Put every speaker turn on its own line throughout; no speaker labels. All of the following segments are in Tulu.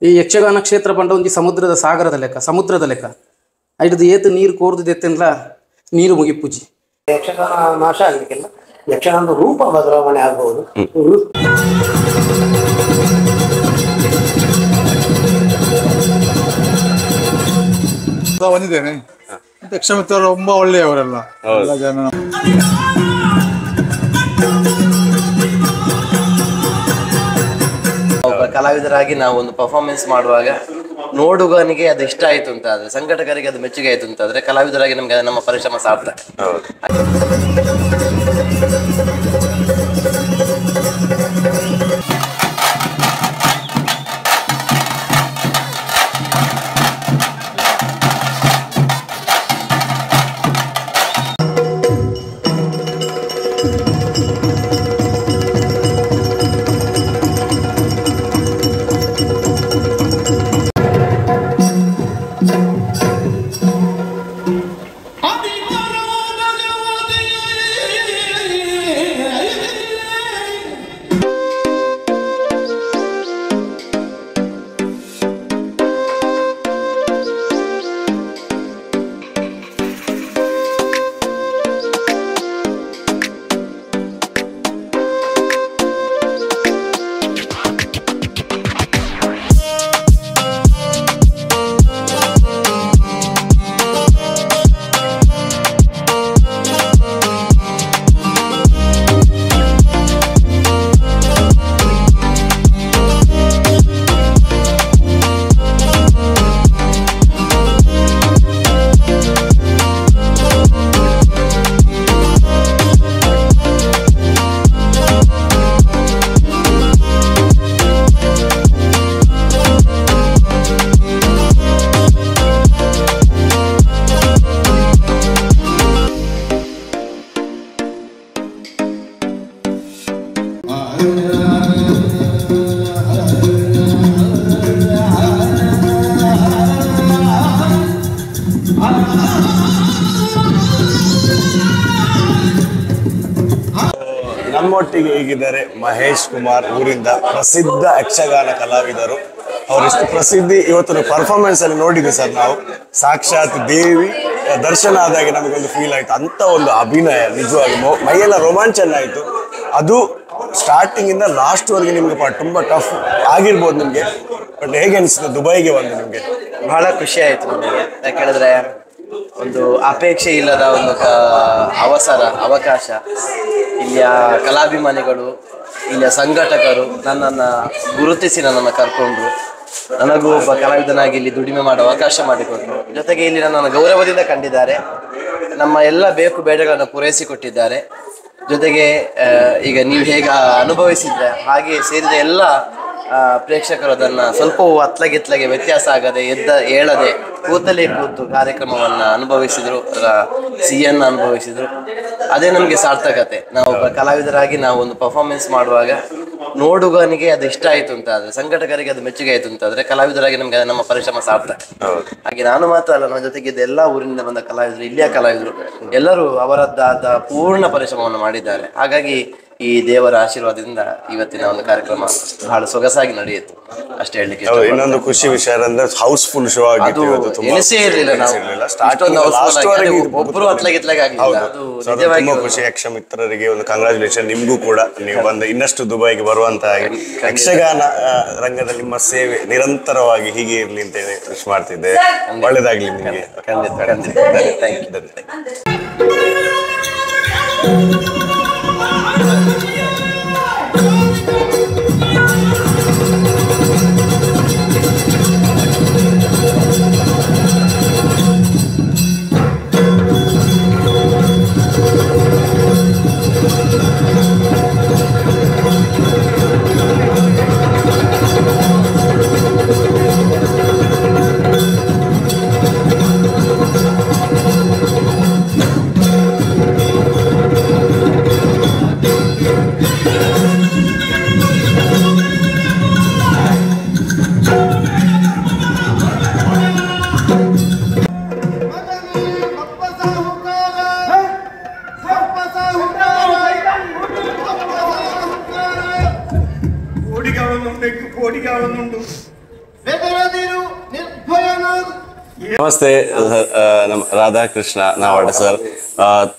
ಈ ಯಕ್ಷಗಾನ ಕ್ಷೇತ್ರ ಪಂಡ ಒಂಜಿ ಸಮುದ್ರದ ಸಾಗರದ ಲೆಕ್ಕ, ಸಮುದ್ರದ ಲೆಕ್ಕ. ಐಡ್ದು ಏತು ನೀರು ಕೋರ್ದು ದೆತ್ತೆನ್ಲ ನೀರು ಮುಗಿಪೂಜಿ.
ಯಕ್ಷಗಾನ ನಾಶ ಆಗಲಿಕ್ಕಿಲ್ಲ, ಯಕ್ಷಗಾನದ ರೂಪ ಬದಲಾವಣೆ ಆಗಬಹುದು.
ಬಂದಿದ್ದೇನೆ. ಯಕ್ಷಮಿತ್ರರು ತುಂಬಾ ಒಳ್ಳೆಯವರೆಲ್ಲ, ಎಲ್ಲ ಜನ.
ಒಬ್ಬ ಕಲಾವಿದರಾಗಿ ನಾವು ಒಂದು ಪರ್ಫಾರ್ಮೆನ್ಸ್ ಮಾಡುವಾಗ ನೋಡುಗನಿಗೆ ಅದು ಇಷ್ಟ ಆಯ್ತು ಅಂತ ಆದ್ರೆ, ಸಂಘಟಕರಿಗೆ ಅದು ಮೆಚ್ಚುಗೆ ಆಯ್ತು ಅಂತ ಆದ್ರೆ, ಕಲಾವಿದರಾಗಿ ನಮ್ಗೆ ನಮ್ಮ ಪರಿಶ್ರಮ ಸಾರ್ಥಕ.
ನಮ್ಮೊಟ್ಟಿಗೆ ಈಗಿದ್ದಾರೆ ಮಹೇಶ್ ಕುಮಾರ್, ಊರಿಂದ ಪ್ರಸಿದ್ಧ ಯಕ್ಷಗಾನ ಕಲಾವಿದರು. ಅವರೆಷ್ಟು ಪ್ರಸಿದ್ಧಿ ಇವತ್ತು ಪರ್ಫಾರ್ಮೆನ್ಸ್ ಅಲ್ಲಿ ನೋಡಿದ್ವಿ ಸರ್ ನಾವು. ಸಾಕ್ಷಾತ್ ದೇವಿ ದರ್ಶನ ಆದಾಗೆ ನಮಗೊಂದು ಫೀಲ್ ಆಯ್ತು. ಅಂತ ಒಂದು ಅಭಿನಯ ನಿಜವಾಗಿ ಮೈಯೆಲ್ಲ ರೋಮಾಂಚನ ಆಯ್ತು. ಅದು ಸ್ಟಾರ್ಟಿಂಗ್ ಇಂದ ಲಾಸ್ಟ್ ವರೆಗೆ ನಿಮ್ಗೆ ತುಂಬಾ ಟಫ್ ಆಗಿರ್ಬೋದು ನಿಮ್ಗೆ, ಬಟ್ ಹೇಗೆ ಅನಿಸುತ್ತೆ ದುಬೈಗೆ ಬಂದು ನಿಮ್ಗೆ?
ಬಹಳ ಖುಷಿ ಆಯ್ತು ನಮಗೆ. ಯಾಕಂದ್ರೆ ಒಂದು ಅಪೇಕ್ಷೆ ಇಲ್ಲದ ಒಂದು ಅವಸರ ಅವಕಾಶ. ಇಲ್ಲಿಯ ಕಲಾಭಿಮಾನಿಗಳು, ಇಲ್ಲಿಯ ಸಂಘಟಕರು ನನ್ನನ್ನು ಗುರುತಿಸಿ ನನ್ನನ್ನು ಕರ್ಕೊಂಡ್ರು. ನನಗೂ ಒಬ್ಬ ಕಲಾವಿದನಾಗಿ ಇಲ್ಲಿ ದುಡಿಮೆ ಮಾಡೋ ಅವಕಾಶ ಮಾಡಿಕೊಟ್ರು. ಜೊತೆಗೆ ಇಲ್ಲಿ ನನ್ನನ್ನು ಗೌರವದಿಂದ ಕಂಡಿದ್ದಾರೆ, ನಮ್ಮ ಎಲ್ಲ ಬೇಕು ಬೇಡಗಳನ್ನು ಪೂರೈಸಿಕೊಟ್ಟಿದ್ದಾರೆ. ಜೊತೆಗೆ ಈಗ ನೀವು ಹೇಗೆ ಅನುಭವಿಸಿದ್ರೆ ಹಾಗೆ ಸೇರಿದ ಎಲ್ಲ ಪ್ರೇಕ್ಷಕರು ಅದನ್ನು ಸ್ವಲ್ಪವೂ ಅತ್ಲಗಿತ್ಲಗೆ ವ್ಯತ್ಯಾಸ ಆಗದೆ, ಎದ್ದ ಏಳದೆ ಕೂತಲೇ ಕೂತು ಕಾರ್ಯಕ್ರಮವನ್ನು ಅನುಭವಿಸಿದರು, ಸಿಹಿಯನ್ನು ಅನುಭವಿಸಿದರು. ಅದೇ ನಮಗೆ ಸಾರ್ಥಕತೆ. ನಾವು ಒಬ್ಬ ಕಲಾವಿದರಾಗಿ ನಾವು ಒಂದು ಪರ್ಫಾರ್ಮೆನ್ಸ್ ಮಾಡುವಾಗ ನೋಡುಗನಿಗೆ ಅದು ಇಷ್ಟ ಆಯ್ತು ಅಂತ ಆದ್ರೆ, ಸಂಘಟಕರಿಗೆ ಅದು ಮೆಚ್ಚುಗೆ ಆಯ್ತು ಅಂತ ಆದ್ರೆ, ಕಲಾವಿದರಾಗಿ ನಮ್ಗೆ ನಮ್ಮ ಪರಿಶ್ರಮ ಸಾರ್ಥಕ. ಹಾಗೆ ನಾನು ಮಾತ್ರ ಅಲ್ಲ, ನನ್ನ ಜೊತೆಗೆ ಎಲ್ಲ ಊರಿನಿಂದ ಬಂದ ಕಲಾವಿದರು, ಇಲ್ಲಿಯ ಕಲಾವಿದರು ಎಲ್ಲರೂ ಅವರದ್ದಾದ ಪೂರ್ಣ ಪರಿಶ್ರಮವನ್ನು ಮಾಡಿದ್ದಾರೆ. ಹಾಗಾಗಿ ಈ ದೇವರ ಆಶೀರ್ವಾದದಿಂದ ಇವತ್ತಿನ ಒಂದು ಕಾರ್ಯಕ್ರಮ ಬಹಳ ಸೊಗಸಾಗಿ ನಡೆಯಿತು ಅಷ್ಟೇ ಹೇಳಲಿಕ್ಕೆ.
ಇನ್ನೊಂದು ಖುಷಿ ವಿಷಯ ಅಂದ್ರೆ ಹೌಸ್ಫುಲ್ ಶೋ ಆಗಿತ್ತು ಇವತ್ತು.
ಎನಿಸೇ ಇರಲಿಲ್ಲ ನಾವು ಒಬ್ಬರು ಅತ್ಲಾಗಿತ್ಲಾಗ ಆಗಿಲ್ಲ. ಅದು ನಿಜವಾಗಿ
ಖುಷಿ. ಯಕ್ಷ ಮಿತ್ರರಿಗೆ ಒಂದು ಕಂಗ್ರಾಚುಲೇಷನ್, ನಿಮ್ಗೂ ಕೂಡ ನೀವು ಬಂದ ಇನ್ನಷ್ಟು ದುಬೈಗೆ ಬರುವಂತ ಯಕ್ಷಗಾನ ರಂಗದಲ್ಲಿ ನಿಮ್ಮ ಸೇವೆ ನಿರಂತರವಾಗಿ ಹೀಗೆ ಇರ್ಲಿ ಅಂತ ಹೇಳಿ ವಿಶ್ ಮಾಡ್ತಿದ್ದೆ. ಒಳ್ಳೇದಾಗ್ಲಿ ನಿಮಗೆ.
ಖಂಡಿತ ಖಂಡಿತ. Thank you.
ಬೆದರದಿರು ನಿರ್ಭಯನಾಗು.
ನಮಸ್ತೆ ನಮ್ಮ ರಾಧಾಕೃಷ್ಣ ನಾವಾಡ ಸರ್,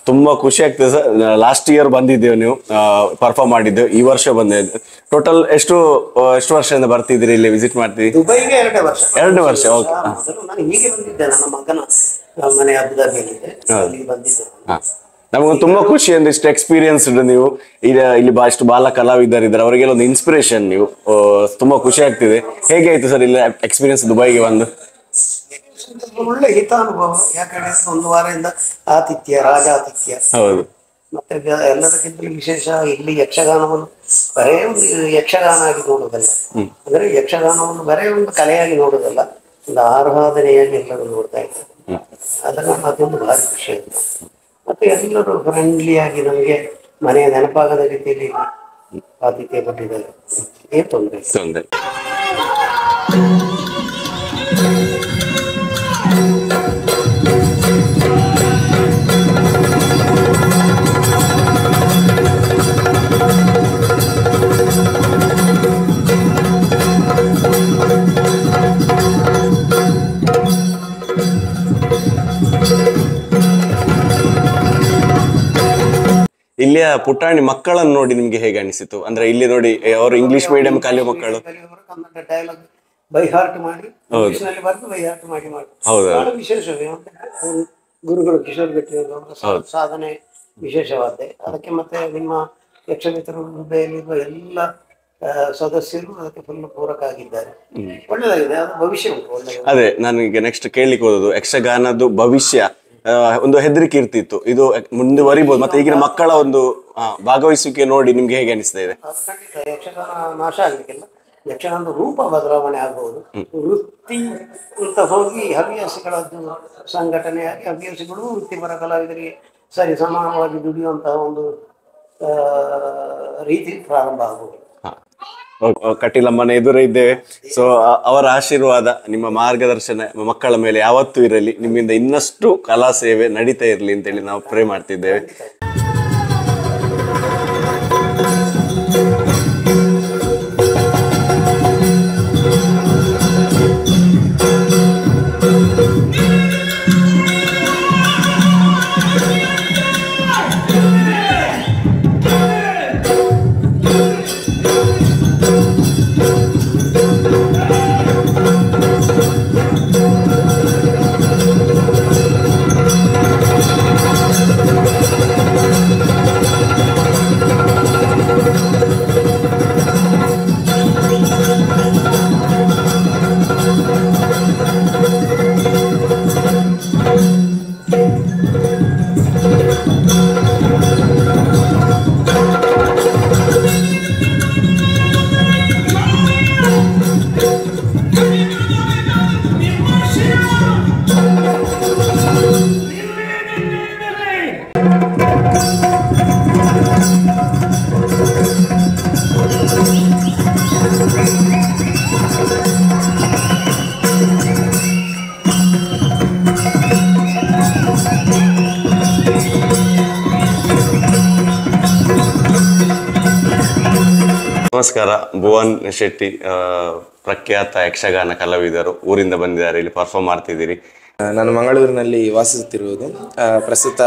ತುಂಬಾ ಖುಷಿ ಆಗ್ತದೆ sir. Last year ಬಂದಿದ್ದೇವೆ, ನೀವು ಪರ್ಫಾರ್ಮ್ ಮಾಡಿದ್ದೆವು, ಈ ವರ್ಷ ಬಂದಿದ್ದೆ. ಟೋಟಲ್ ಎಷ್ಟು ಎಷ್ಟು ವರ್ಷದಿಂದ ಬರ್ತಿದ್ದೀರಿ ಇಲ್ಲಿ ವಿಸಿಟ್ ಮಾಡ್ತೀರಿ?
ದುಬೈಗೆ 2 ವರ್ಷ.
2 ವರ್ಷ, ಓಕೆ.
ನಾನು ಹೀಗೆ ಬಂದಿದ್ದೆ, ನನ್ನ ಮಗನ ಮನೆ ಅಬುದಾಬಿಯಲ್ಲಿದೆ, ಅಲ್ಲಿಗೆ ಬಂದಿದ್ದೆ.
ನಮಗೊಂದು ತುಂಬಾ ಖುಷಿ ಅಂದ್ರೆ ಇಷ್ಟು ಎಕ್ಸ್ಪೀರಿಯನ್ಸ್ ನೀವು ಇಲ್ಲಿ ಇಷ್ಟು ಬಾಲ ಕಲಾವಿದರಿದ್ದಾರೆ, ಅವರಿಗೆಲ್ಲ ಒಂದು ಇನ್ಸ್ಪಿರೇಷನ್ ನೀವು. ತುಂಬಾ ಖುಷಿ ಆಗ್ತಿದೆ. ಹೇಗೆ ಆಯ್ತು ಸರ್ ಇಲ್ಲಿ ಎಕ್ಸ್ಪೀರಿಯನ್ಸ್ ದುಬೈಗೆ ಬಂದು?
ಒಳ್ಳೆ ಹಿತಾನುಭವ. ಯಾಕಂದ್ರೆ ಒಂದು ವಾರದಿಂದ ಆತಿಥ್ಯ, ರಾಜಾತಿಥ್ಯ.
ಹೌದು.
ಮತ್ತೆ ಎಲ್ಲದಕ್ಕಿಂತಲೂ ವಿಶೇಷ ಇಲ್ಲಿ ಯಕ್ಷಗಾನವನ್ನು ಬರೇ ಒಂದು ಯಕ್ಷಗಾನ ಆಗಿ ನೋಡುವುದಲ್ಲ, ಅಂದ್ರೆ ಯಕ್ಷಗಾನವನ್ನು ಬರೇ ಒಂದು ಕಲೆಯಾಗಿ ನೋಡುವುದಲ್ಲ, ಒಂದು ಆರಾಧನೆಯಾಗಿ ಎಲ್ಲರೂ ನೋಡ್ತಾ ಇದ್ದಾರೆ. ಅದನ್ನು ಅದೊಂದು ಭಾರಿ ಖುಷಿ ಆಯ್ತು. ಮತ್ತೆ ಎಲ್ಲರೂ ಫ್ರೆಂಡ್ಲಿಯಾಗಿ ನಮಗೆ ಮನೆಯ ನೆನಪಾಗದ ರೀತಿಯಲ್ಲಿ ಆತಿಥ್ಯ ಕೊಟ್ಟಿದ್ದಾರೆ, ಏನ್ ತೊಂದರೆ
ತೊಂದರೆ. ಇಲ್ಲಿಯ ಪುಟಾಣಿ ಮಕ್ಕಳನ್ನು ನೋಡಿ ನಿಮ್ಗೆ ಹೇಗೆ ಅನಿಸಿತು? ಅಂದ್ರೆ ಇಲ್ಲಿ ನೋಡಿ ಅವರು ಇಂಗ್ಲಿಷ್ ಮೀಡಿಯಂ ಕಲಿಯುವ ಮಕ್ಕಳು,
ಕನ್ನಡ dialogue by heart ಮಾಡಿ, ಇಂಗ್ಲಿಷ್ನಲ್ಲಿ ಬರೆದು ಬೈ ಹಾರ್ಟ್ ಮಾಡಿ ಮಾಡಿ. ಬಹಳ ವಿಶೇಷವೇ. ಗುರುಗಳು ಕಿಶೋರ್ ಗಟ್ಟಿ ಅವರ ಸಾಧನೆ ವಿಶೇಷವಾದ್ದೆ. ಅದಕ್ಕೆ ಮತ್ತೆ ನಿಮ್ಮ ಯಕ್ಷಮಿತ್ರರು ದುಬೈಯಲ್ಲಿರುವ ಎಲ್ಲ ಸದಸ್ಯರು ಅದಕ್ಕೆ ಫುಲ್ ಪೂರಕ ಆಗಿದ್ದಾರೆ. ಒಳ್ಳೆದಾಗಿದೆ, ಅದು ಭವಿಷ್ಯ ಉಂಟು ಒಳ್ಳೆಯದು.
ಅದೇ ನಾನು ಈಗ ನೆಕ್ಸ್ಟ್ ಕೇಳಲಿಕ್ಕೆ ಹೋದದ್ದು, ಯಕ್ಷಗಾನದ್ದು ಭವಿಷ್ಯ ಒಂದು ಹೆದರಿಕೆ ಇರ್ತಿತ್ತು, ಇದು ಮುಂದುವರಿಬಹುದು. ಮತ್ತೆ ಈಗಿನ ಮಕ್ಕಳ ಒಂದು ಭಾಗವಹಿಸುವಿಕೆ ನೋಡಿ ನಿಮ್ಗೆ ಹೇಗೆ ಅನಿಸ್ತಾ ಇದೆ?
ಖಂಡಿತ ಯಕ್ಷಗಾನ ನಾಶ ಆಗ್ಲಿಕ್ಕಿಲ್ಲ, ಯಕ್ಷಗಾನದ ರೂಪ ಬದಲಾವಣೆ ಆಗಬಹುದು. ವೃತ್ತಿ ಅಂತ ಹೋಗಿ ಹವ್ಯಾಸಿಗಳದ್ದು ಸಂಘಟನೆಯಾಗಿ ಹವ್ಯಾಸಿಗಳು ವೃತ್ತಿಪರ ಕಲಾವಿದರಿಗೆ ಸರಿ ಸಮಾನವಾಗಿ ದುಡಿಯುವಂತಹ ಒಂದು ರೀತಿ ಪ್ರಾರಂಭ ಆಗಬಹುದು.
ಕಟೀಲಮ್ಮನ ಎದುರೇ ಇದ್ದೇವೆ. ಸೊ ಅವರ ಆಶೀರ್ವಾದ, ನಿಮ್ಮ ಮಾರ್ಗದರ್ಶನ ಮಕ್ಕಳ ಮೇಲೆ ಯಾವತ್ತೂ ಇರಲಿ, ನಿಮ್ಮಿಂದ ಇನ್ನಷ್ಟು ಕಲಾ ಸೇವೆ ನಡೀತಾ ಇರಲಿ ಅಂತೇಳಿ ನಾವು ಪ್ರೇ ಮಾಡ್ತಿದ್ದೇವೆ. ನಮಸ್ಕಾರ, ಭುವನ್ ಶೆಟ್ಟಿ, ಪ್ರಖ್ಯಾತ ಯಕ್ಷಗಾನ ಕಲಾವಿದರು, ಊರಿಂದ ಬಂದಿದ್ದಾರೆ, ಇಲ್ಲಿ ಪರ್ಫಾರ್ಮ್ ಮಾಡ್ತಿದ್ದೀರಿ.
ನಾನು ಮಂಗಳೂರಿನಲ್ಲಿ ವಾಸಿಸುತ್ತಿರುವುದು. ಪ್ರಸ್ತುತ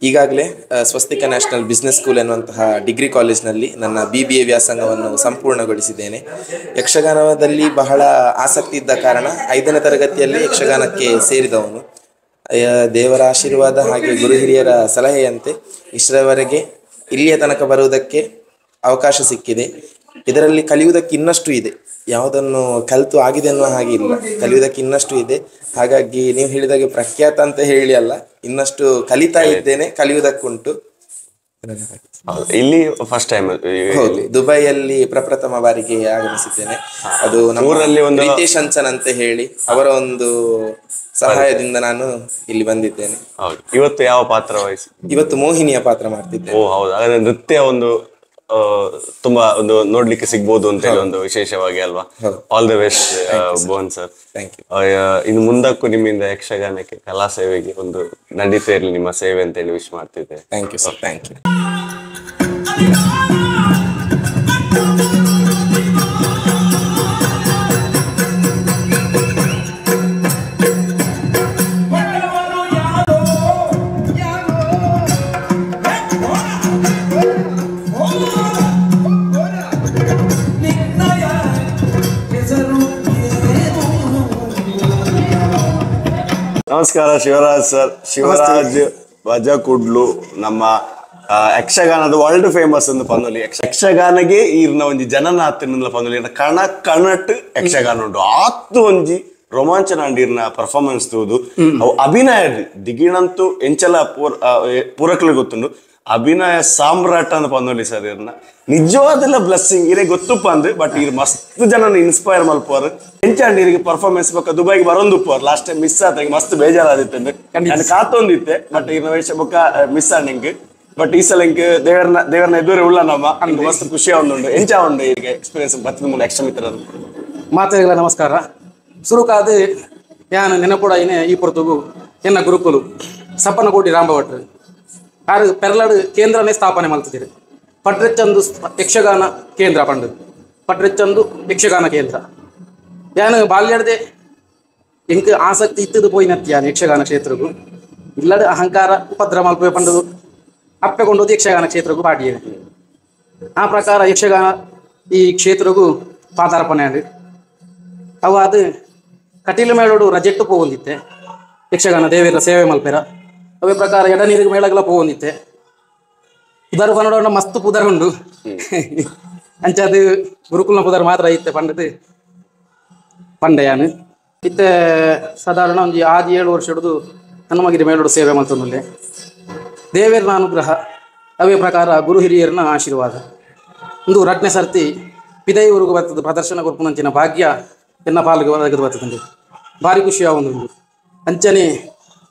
ಈಗಾಗಲೇ ಸ್ವಸ್ತಿಕ national business school ಎನ್ನುವಂತಹ ಡಿಗ್ರಿ ಕಾಲೇಜ್ನಲ್ಲಿ ನನ್ನ BBA ವ್ಯಾಸಂಗವನ್ನು ಸಂಪೂರ್ಣಗೊಳಿಸಿದ್ದೇನೆ. ಯಕ್ಷಗಾನದಲ್ಲಿ ಬಹಳ ಆಸಕ್ತಿ ಇದ್ದ ಕಾರಣ 5ನೇ ತರಗತಿಯಲ್ಲಿ ಯಕ್ಷಗಾನಕ್ಕೆ ಸೇರಿದವನು. ದೇವರ ಆಶೀರ್ವಾದ ಹಾಗೆ ಗುರು ಹಿರಿಯರ ಸಲಹೆಯಂತೆ ಇಷ್ಟರವರೆಗೆ ಇಲ್ಲಿಯ ತನಕ ಬರುವುದಕ್ಕೆ ಅವಕಾಶ ಸಿಕ್ಕಿದೆ. ಇದರಲ್ಲಿ ಕಲಿಯುವುದಕ್ಕೆ ಇನ್ನಷ್ಟು ಇದೆ, ಯಾವುದನ್ನು ಕಲಿತು ಆಗಿದೆ ಅನ್ನುವ ಹಾಗೆ ಇಲ್ಲ, ಕಲಿಯುವುದಕ್ಕೆ ಇನ್ನಷ್ಟು ಇದೆ. ಹಾಗಾಗಿ ನೀವು ಹೇಳಿದಾಗೆ ಪ್ರಖ್ಯಾತ ಅಂತ ಹೇಳಿ ಅಲ್ಲ, ಇನ್ನಷ್ಟು ಕಲಿತಾ ಇದ್ದೇನೆ, ಕಲಿಯುವುದಕ್ಕುಂಟು.
ಇಲ್ಲಿ ಫಸ್ಟ್ ಟೈಮ್?
ಹೌದು, ದುಬೈಯಲ್ಲಿ ಪ್ರಪ್ರಥಮ ಬಾರಿಗೆ ಆಗಮಿಸಿದ್ದೇನೆ. ಅದು ನಮ್ಮ ರಿತೇಶ್ ಅಂಚನ್ ಅಂತ ಹೇಳಿ ಅವರ ಒಂದು ಸಹಾಯದಿಂದ ನಾನು ಇಲ್ಲಿ ಬಂದಿದ್ದೇನೆ.
ಇವತ್ತು ಯಾವ ಪಾತ್ರ ವಹಿಸಿ?
ಇವತ್ತು ಮೋಹಿನಿಯ ಪಾತ್ರ ಮಾಡ್ತಿದ್ದೇನೆ.
ಓ ಹೌದು, ಹಾಗಾದ್ರೆ ನೃತ್ಯ ಒಂದು ತುಂಬಾ ಒಂದು ನೋಡ್ಲಿಕ್ಕೆ ಸಿಗ್ಬೋದು ಅಂತ ಹೇಳಿ ಒಂದು ವಿಶೇಷವಾಗಿ ಅಲ್ವಾ? All the best Bhuvan sir.
Thank you.
ಇನ್ನು ಮುಂದಕ್ಕೂ ನಿಮ್ಮಿಂದ ಯಕ್ಷಗಾನಕ್ಕೆ, ಕಲಾ ಸೇವೆಗೆ ಒಂದು ನಡೀತಾ ಇರಲಿ ನಿಮ್ಮ ಸೇವೆ ಅಂತ ಹೇಳಿ ವಿಶ್ ಮಾಡ್ತಿದ್ದೆ.
Thank you sir, thank you.
ನಮಸ್ಕಾರ ಶಿವರಾಜ್ ಸರ್. ಶಿವರಾಜ್ ಬಜಕುಡ್ಲು ನಮ್ಮ ಯಕ್ಷಗಾನದ ವರ್ಲ್ಡ್ ಫೇಮಸ್ ಒಂದು ಪಂದೊಲಿ. ಯಕ್ಷಗಾನಗೆ ಈರ್ನ ಒಂಜಿ ಜನನಾಥನ ಪಂದೊಲಿ ಕಣ ಕಣಟ್ ಯಕ್ಷಗಾನ ಉಂಟು. ಆತು ಒಂಜಿ ರೋಮಾಂಚನ ಅಂಡಿರ್ನ ಪರ್ಫಾರ್ಮೆನ್ಸ್ ತೂದು ಅವು ಅಭಿನಯ ದಿಗಿಣಂತೂ ಎಂಚಲ ಪೂರಕ್ಲು ಗೊತ್ತುಂಡು. ಅಭಿನಯ ಸಾಮ್ರಾಟ ಅಂತ ಪಂದೊಲಿ ಸರ್ ಇರ್ನ ನಿಜವಾದೆಲ್ಲ ಬ್ಲೆಸ್ಸಿಂಗ್ ಇರೇ ಗೊತ್ತುಪ್ಪ ಅಂದ್ರೆ. ಬಟ್ ಇರ್ ಮಸ್ತ್ ಜನ ಇನ್ಸ್ಪೈರ್ ಮಲ್ಪೋರು. ಎಂಚ ಅಂಡ್ ಇರಿಗೆ ಪರ್ಫಾರ್ಮೆನ್ಸ್ ಬೊಕ್ಕ ದುಬೈಗೆ ಬರೋಂದುಪ್ಪೋರು. Last time miss ಆತ ಮಸ್ತ್ ಬೇಜಾರಾದಿತ್ತೆ ನಾನು ಕಾತೊಂದಿತ್ತೆ. ಬಟ್ ಇರ್ನ ವೇಷ ಬೊಕ್ಕ ಮಿಸ್ ಆಂಡ್. ಬಟ್ ಈ ಸಲ ಇಂಕ್ ದೇವರನ್ನ ದೇವರನ್ನ ಎದುರೇ ಉಳ್ಳ ನಮ್ಮ ಅಂಗ್ ಮಸ್ತ್ ಖುಷಿ ಉಂಡು. ಎಂಚ ಉಂಡು ಈಗ ಎಕ್ಸ್ಪೀರಿಯನ್ಸ್ ಬತ್ತಿದ ಮೂಲ ಯಕ್ಷಮಿತ್ರ
ಮಾತೆಗಳ ನಮಸ್ಕಾರ. ಸುರುಕಾದ ಯಾನ್ ನೆನಪುಡ ಇನೆ ಈ ಪೊರ್ತುಗು ಎನ್ನ ಗುರುಕುಲು ಸಪ್ಪನಕೋಟಿ ರಾಮಭಟ್ರು ಆರು ಪೆರ್ಲಾಡು ಕೇಂದ್ರನೇ ಸ್ಥಾಪನೆ ಮಲ್ತಿದ್ದೀರಿ. ಪಡ್ರೆಚ್ಚಂದು ಯಕ್ಷಗಾನ ಕೇಂದ್ರ ಪಂಡು ಪಡ್ರೆಚ್ಚಂದು ಯಕ್ಷಗಾನ ಕೇಂದ್ರ. ಯಾನ್ ಬಾಲ್ಯಡ್ದೆ ಎಂಕ್ ಆಸಕ್ತಿ ಇತ್ತದು ಪೋಯಿನತ್ತಿ ಯಾನ್ ಯಕ್ಷಗಾನ ಕ್ಷೇತ್ರಕ್ಕೂ ಇಲ್ಲದ ಅಹಂಕಾರ ಉಪದ್ರ ಮಲ್ಪೆ ಪಂಡದು ಅಪ್ಪೆ ಕೊಂಡೋದು ಯಕ್ಷಗಾನ ಕ್ಷೇತ್ರಕ್ಕೂ ಪಾಟಿಯೇ. ಆ ಪ್ರಕಾರ ಯಕ್ಷಗಾನ ಈ ಕ್ಷೇತ್ರಕ್ಕೂ ಪಾದಾರ್ಪಣೆ ಆಂಡ್. ಅವು ಅದು ಕಟೀಲು ಮೇಳೋಡು ರಜೆಟ್ಟು ಪೋವೊಂದಿತ್ತೆ ಯಕ್ಷಗಾನ ದೇವಿರ ಸೇವೆ ಮಲ್ಪೆರ. ಅವೇ ಪ್ರಕಾರ ಎಡನೀರಿಗೆ ಮೇಳಗಳ ಪೋವೊಂದಿತ್ತೆ. ಪುದರ್ ಪನ್ನಡ ಮಸ್ತ್ ಪುದರ್ ಉಂಡು. ಅಂಚ ಅದು ಗುರುಕುಲ್ನ ಪುದರ್ ಮಾತ್ರ ಇತ್ತೆ ಪಂಡದು ಪಂಡೆಯಾನು ಇತ್ತೆ ಸಾಧಾರಣ ಒಂಜಿ 6-7 ವರ್ಷ ಹಿಡಿದು ಹನುಮಗಿರಿ ಮೇಳೋಡು ಸೇವೆ ಮಲ್ತೊಂದುಲ್ಲೆ. ದೇವೇರ್ನ ಅನುಗ್ರಹ ಅವೇ ಪ್ರಕಾರ ಗುರು ಹಿರಿಯರ್ನ ಆಶೀರ್ವಾದ ಒಂದು ರಡ್ನೇ ಸರ್ತಿ ಪಿದೈಊರಿಗೆ ಬರ್ತದೆ ಪ್ರದರ್ಶನ ಕೊರ್ಪುನಂಚಿನ ಭಾಗ್ಯ ಎನ್ನ ಪಾಲಿಗೆ ಒದಗದು ಬರ್ತದೆ. ಭಾರಿ ಖುಷಿಯ ಒಂದು ಅಂಚನೆ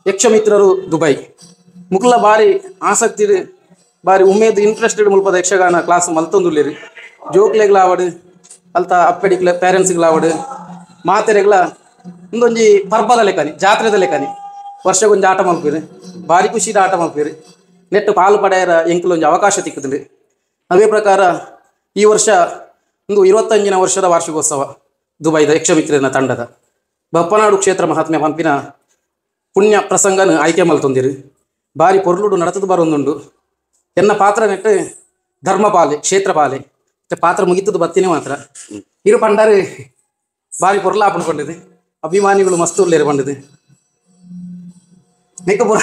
ಯಕ್ಷಮಿತ್ರರು ದುಬೈ ಮುಕ್ಲ ಭಾರಿ ಆಸಕ್ತಿ ಭಾರಿ ಉಮೇದ್ ಇಂಟ್ರೆಸ್ಟೆಡ್ ಮುಲ್ಪದ ಯಕ್ಷಗಾನ ಕ್ಲಾಸ್ ಮಲ್ತೊಂದುಲ್ಲೇರಿ. ಜೋಕ್ಲೆಗ್ಲಾವಡು ಅಲ್ತ ಅಪ್ಪೆಡಿಕ್ಲ ಪೇರೆಂಟ್ಸ್ಗ್ಲಾವಡು ಮಾತೆರೆಗ್ಲ ಒಂದೊಂಜಿ ಪರ್ಬದ ಲೆಕ್ಕನಿ ಜಾತ್ರೆದ ಲೆಕ್ಕನಿ ವರ್ಷಕ್ಕೊಂಜಿ ಆಟ ಮಲ್ಪೀರಿ. ಭಾರಿ ಖುಷಿದ ಆಟ ಮಲ್ಪೀರಿ. ನೆಟ್ಟು ಪಾಲು ಪಡೆಯರ ಎಂಕಲೊಂಜಿ ಅವಕಾಶ ತಿಕ್ಕುದುಂಡು. ಅವೇ ಪ್ರಕಾರ ಈ ವರ್ಷ ಒಂದು 25ನೇ ವರ್ಷದ ವಾರ್ಷಿಕೋತ್ಸವ ದುಬೈದ ಯಕ್ಷಮಿತ್ರನ ತಂಡದ ಬಪ್ಪನಾಡು ಕ್ಷೇತ್ರ ಮಹಾತ್ಮೆ ಪಂಪಿನ ಪುಣ್ಯ ಪ್ರಸಂಗನ ಆಯ್ಕೆ ಮಲ್ತೊಂದಿರು. ಭಾರಿ ಪೊರ್ಲುಡು ನಡತದ ಬರೊಂದುಂಡು. ಎನ್ನ ಪಾತ್ರ ನೆಟ್ಟು ಧರ್ಮಪಾಲೆ ಕ್ಷೇತ್ರಪಾಲೆ ಪಾತ್ರ ಮುಗಿತದ ಬತ್ತಿನೇ ಮಾತ್ರ ಇರು ಪಂಡಾರು ಭಾರಿ ಪೊರ್ಲ ಆಪಣ್ಕೊಂಡಿದೆ. ಅಭಿಮಾನಿಗಳು ಮಸ್ತ್ ಉಲ್ಲೇರು ಪಂಡದು ನೆಕ್ಕ ಪುರ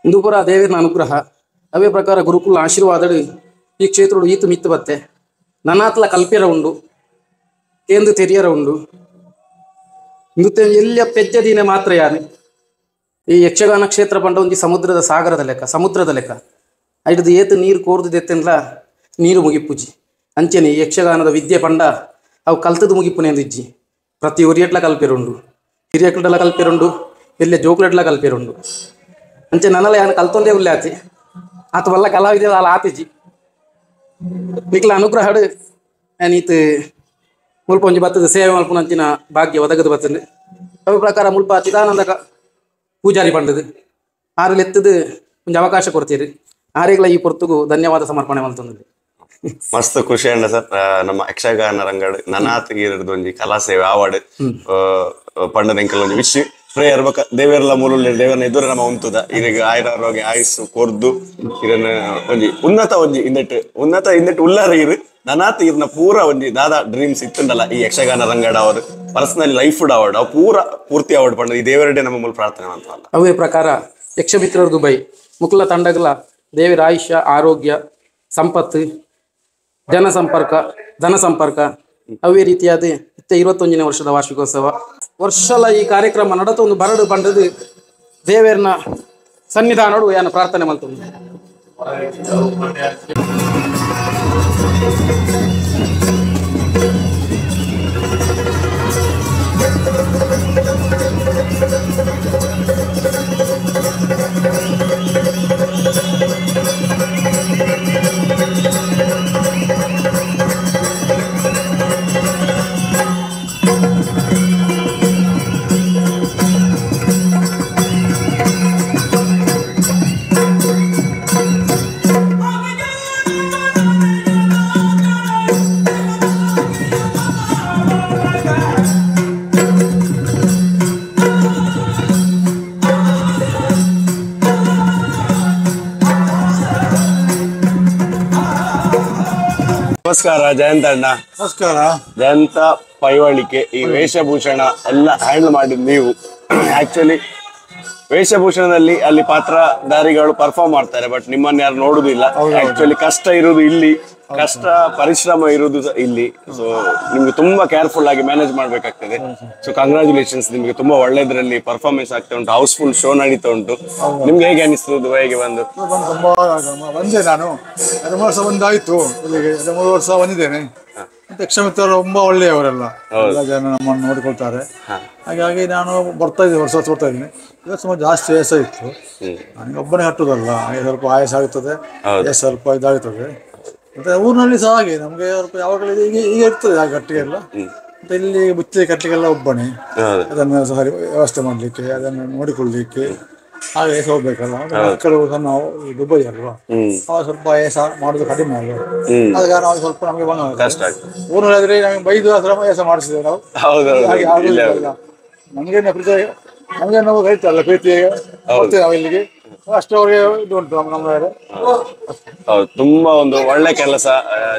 ಇಂದು ಪುರ ದೇವಿನ ಅನುಗ್ರಹ ಅವೇ ಪ್ರಕಾರ ಗುರುಕುಲ ಆಶೀರ್ವಾದಡು ಈ ಕ್ಷೇತ್ರಡು ಈತು ಮಿತ್ತು ಬತ್ತೆ ನನಾತ್ಲ ಕಲ್ಪಿರ ಉಂಡು ಕೇಂದ್ರ ತೆರಿಯರ ಉಂಡು. ನೃತ್ಯ ಎಲ್ಲ ಪೆಜ್ಜ ದಿನ ಮಾತ್ರ ಯಾನೆ ಈ ಯಕ್ಷಗಾನ ಕ್ಷೇತ್ರ ಪಂಡ ಒಂಜಿ ಸಮುದ್ರದ ಸಾಗರದ ಲೆಕ್ಕ ಸಮುದ್ರದ ಲೆಕ್ಕ ಐಟದು ಏತು ನೀರು ಕೋರ್ದು ದೆತ್ತೆನ್ಲ ನೀರು ಮುಗಿಪುಜಿ. ಅಂಚನೆ ಯಕ್ಷಗಾನದ ವಿದ್ಯೆ ಪಂಡ ಅವು ಕಲ್ತದ ಮುಗಿಪುನೇಂದು ಇಜ್ಜಿ. ಪ್ರತಿ ಒರಿಯಟ್ಲ ಕಲ್ಪಿರುಂಡು, ಹಿರಿಯಕ್ಲಡ್ಲ ಕಲ್ಪಿರುಂಡು, ಎಲ್ಲೆ ಜೋಕ್ಲಡ್ಲ ಕಲ್ಪಿರುಂಡು. ಅಂಚೆ ನನ್ನಲ್ಲ ಯಾನು ಕಲ್ತೊಂದೇ ಉಲ್ಲೆ ಆತಿ ಆತ ವಲ್ಲ ಕಲಾವಿದ ಅಲ್ಲ ಆತಿಜಿ. ನಿಕ್ಲ ಅನುಗ್ರಹಡು ನೀತು ಮುಲ್ಪ ಒಂಜಿ ಬತ್ತದ ಸೇವೆ ಮಲ್ಪುನಂಚಿನ ಭಾಗ್ಯ ಒದಗದು ಬತ್ತಂದು. ಅವ ಪ್ರಕಾರ ಮುಲ್ಪ ಚಿದಾನಂದ ಪೂಜಾರಿ ಪಂಡದು ಆರಲ್ಲಿ ಎತ್ತದು ಒಂಜಿ ಅವಕಾಶ ಕೊಡ್ತೀರಿ. ಆರೇಗ್ಲ ಈ ಪೊರ್ತುಗು ಧನ್ಯವಾದ ಸಮರ್ಪಣೆ ಮಲ್ತೊಂದು.
ಮಸ್ತ್ ಖುಷಿ ಅಂಡ ಸರ್. ನಮ್ಮ ಯಕ್ಷಗಾನ ರಂಗಡ್ ನನಾತ್ಗಿರದು ಒಂಜಿ ಕಲಾ ಸೇವೆ ಆವಾಡ್ ಪಂಡದ ಎಂಕಲ್ ಒಂಜಿ ವಿಶ್ ಪ್ರೇಯರ್ ಬೊಕ ದೇವೆರ್ಲ ಮೂಲುಲ್ಲೆ ದೇವರನ್ನ ಎದುರು ನಮ್ಮ ಉಂತುದ ಇರೆಗ್ ಆಯುರಾರೋಗ್ಯ ಆಯುಸ್ಸು ಕೊರ್ದು ಇರನ್ನ ಒಂಜಿ ಉನ್ನತ ಒಂಜಿ ಇಂದೆಟ್ ಉನ್ನತ ಇಂದೆಟ್ ಉಲ್ಲಾರ ಇರು ನನಾತ್ ಇರ್ನ ಪೂರ ಒಂಜಿ ದಾದಾ ಡ್ರೀಮ್ಸ್ ಇತ್ತುಂಡಲ್ಲ ಈ ಯಕ್ಷಗಾನ ರಂಗಡ ಅವರು ಪರ್ಸನಲಿ ಲೈಫ್ ಆವಡ್ ಅವು ಪೂರ ಪೂರ್ತಿ ಆವಡ್ ಪಂಡ ಈ ದೇವರಡೆ ನಮ್ಮ ಮೂಲ ಪ್ರಾರ್ಥನೆ ಅಂತ.
ಅವೇ ಪ್ರಕಾರ ಯಕ್ಷಮಿತ್ರರು ದುಬೈ ಮುಕುಲ ತಂಡಗಳ ದೇವರ ಆಯುಷ್ಯ ಆರೋಗ್ಯ ಸಂಪತ್ತು ಜನ ಸಂಪರ್ಕ ಧನ ಸಂಪರ್ಕ ಅವೇ ರೀತಿಯಾದ ಇತ್ತೆ 21ನೇ ವರ್ಷದ ವಾರ್ಷಿಕೋತ್ಸವ ವರ್ಷಲ ಈ ಕಾರ್ಯಕ್ರಮ ನಡತೊಂದು ಬರಡು ಪಂಡದು ದೇವೇರ್ನ ಸನ್ನಿಧಾನಡು ಯಾನ ಪ್ರಾರ್ಥನೆ ಮಲ್ತೊಂದು.
ನಮಸ್ಕಾರ ಜಯಂತ ಅಣ್ಣ.
ನಮಸ್ಕಾರ.
ಜಯಂತ ಪೈವಳಿಕೆ, ಈ ವೇಷಭೂಷಣ ಎಲ್ಲ ಹ್ಯಾಂಡಲ್ ಮಾಡಿದ್ ನೀವು. ಆಕ್ಚುಲಿ ವೇಷಭೂಷಣದಲ್ಲಿ ಅಲ್ಲಿ ಪಾತ್ರಧಾರಿಗಳು ಪರ್ಫಾರ್ಮ್ ಮಾಡ್ತಾರೆ, ಬಟ್ ನಿಮ್ಮನ್ನ ಯಾರು ನೋಡುದಿಲ್ಲ. ಆಕ್ಚುಲಿ ಕಷ್ಟ ಇರುವುದು ಇಲ್ಲಿ, ಕಷ್ಟ ಪರಿಶ್ರಮ ಇರುವುದು ಇಲ್ಲಿ. ಸೊ ನಿಮ್ಗೆ ತುಂಬಾ ಕೇರ್ಫುಲ್ ಆಗಿ ಮ್ಯಾನೇಜ್ ಮಾಡ್ಬೇಕಾಗ್ತದೆ. ಸೊ ಕಂಗ್ರಾಚುಲೇಷನ್ಸ್, ನಿಮ್ಗೆ ತುಂಬಾ ಒಳ್ಳೆದ್ರಲ್ಲಿ ಪರ್ಫಾರ್ಮೆನ್ಸ್ ಆಗ್ತಾ ಉಂಟು, ಹೌಸ್ಫುಲ್ ಶೋ ನಡೀತಾ ಉಂಟು. ನಿಮ್ಗೆ ಹೇಗೆ ಅನಿಸ್ತದೆ ದುಬೈಗೆ ಬಂದು?
ತುಂಬಾ ಬಂದೆ ನಾನು, 2-3 ವರ್ಷ ಬಂದಾಯ್ತು ಇಲ್ಲಿಗೆ, 2-3 ವರ್ಷ ಬಂದಿದ್ದೇನೆ. ಮತ್ತೆ ಯಕ್ಷಮಿತ್ರರು ತುಂಬಾ ಒಳ್ಳೆಯವರೆಲ್ಲ, ಎಲ್ಲ ಜನ ನಮ್ಮನ್ನು ನೋಡಿಕೊಳ್ತಾರೆ. ಹಾಗಾಗಿ ನಾನು ಬರ್ತಾ ಇದ್ದೀನಿ, ವರ್ಷ ವರ್ಷ ಬರ್ತಾ ಇದ್ದೀನಿ. ಇವತ್ತು ತುಂಬ ಜಾಸ್ತಿ ಆಯಾಸ ಇತ್ತು ನನಗೆ, ಒಬ್ಬನೇ ಕಟ್ಟುದಲ್ಲ, ಹಾಗೆ ಸ್ವಲ್ಪ ಆಯಾಸ ಆಗುತ್ತದೆ, ಸ್ವಲ್ಪ ಇದಾಗುತ್ತದೆ. ಮತ್ತೆ ಊರಿನಲ್ಲಿ ಸಹ ಹಾಗೆ ನಮಗೆ ಸ್ವಲ್ಪ ಯಾವಾಗಲೂ ಈಗ ಈಗ ಇರ್ತದೆ ಹಾಗೆ ಕಟ್ಟಿಗೆ ಎಲ್ಲ. ಮತ್ತೆ ಇಲ್ಲಿ ಬುತ್ತಿ ಕಟ್ಟಲಿಕ್ಕೆಲ್ಲ ಒಬ್ಬನೇ, ಅದನ್ನು ಸಹ ವ್ಯವಸ್ಥೆ ಮಾಡಲಿಕ್ಕೆ, ಅದನ್ನು ನೋಡಿಕೊಳ್ಳಲಿಕ್ಕೆ ಹಾಗೆ ಹೋಗ್ಬೇಕಲ್ಲ. ಮಕ್ಕಳು ಸಣ್ಣ ದುಬೈ ಅಲ್ವಾ, ಅವಾಗ ಸ್ವಲ್ಪ ಆಯಾಸ ಮಾಡುದು ಕಡಿಮೆ ಅಲ್ವಾ, ಆದ ಕಾರಣ ಸ್ವಲ್ಪ ನಮಗೆ ಬಂಗ. ಊರಿನಲ್ಲಿ ಆದ್ರೆ ನಮಗೆ ಬೈದು ಆಯಾಸ ಮಾಡಿಸಿದ್ದೇವೆ ನಾವು, ಹಾಗೆ ಆಗುದಿಲ್ಲ. ನಮ್ಗೇನು ಪ್ರೀತಿ, ನಮ್ಗೆ ನಾವು ಕರೀತಲ್ಲ ಪ್ರೀತಿ ಹೋಗ್ತೇವೆ ನಾವು ಇಲ್ಲಿಗೆ, ಅಷ್ಟು ಅವ್ರಿಗೆ ಇದು ಉಂಟು ನಮ್ಮ.
ಹೌದು, ತುಂಬಾ ಒಂದು ಒಳ್ಳೆ ಕೆಲಸ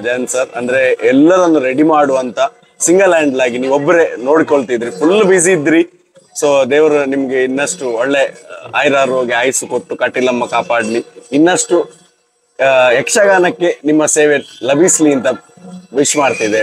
ಜಯಂತ್ ಸರ್. ಅಂದ್ರೆ ಎಲ್ಲರನ್ನು ರೆಡಿ ಮಾಡುವಂತ ಸಿಂಗಲ್ ಹ್ಯಾಂಡ್ ಆಗಿ ನೀವು ಒಬ್ಬರೇ ನೋಡ್ಕೊಳ್ತಿದ್ರಿ, ಫುಲ್ ಬ್ಯುಸಿ ಇದ್ರಿ. ಸೊ ದೇವರು ನಿಮ್ಗೆ ಇನ್ನಷ್ಟು ಒಳ್ಳೆ ಆಯುರಾರೋಗ್ಯ ಆಯುಸ್ಸು ಕೊಟ್ಟು ಕಟೀಲಮ್ಮ ಕಾಪಾಡ್ಲಿ, ಇನ್ನಷ್ಟು ಯಕ್ಷಗಾನಕ್ಕೆ ನಿಮ್ಮ ಸೇವೆ ಲಭಿಸ್ಲಿ ಅಂತ ವಿಶ್ ಮಾಡ್ತಿದ್ದೆ.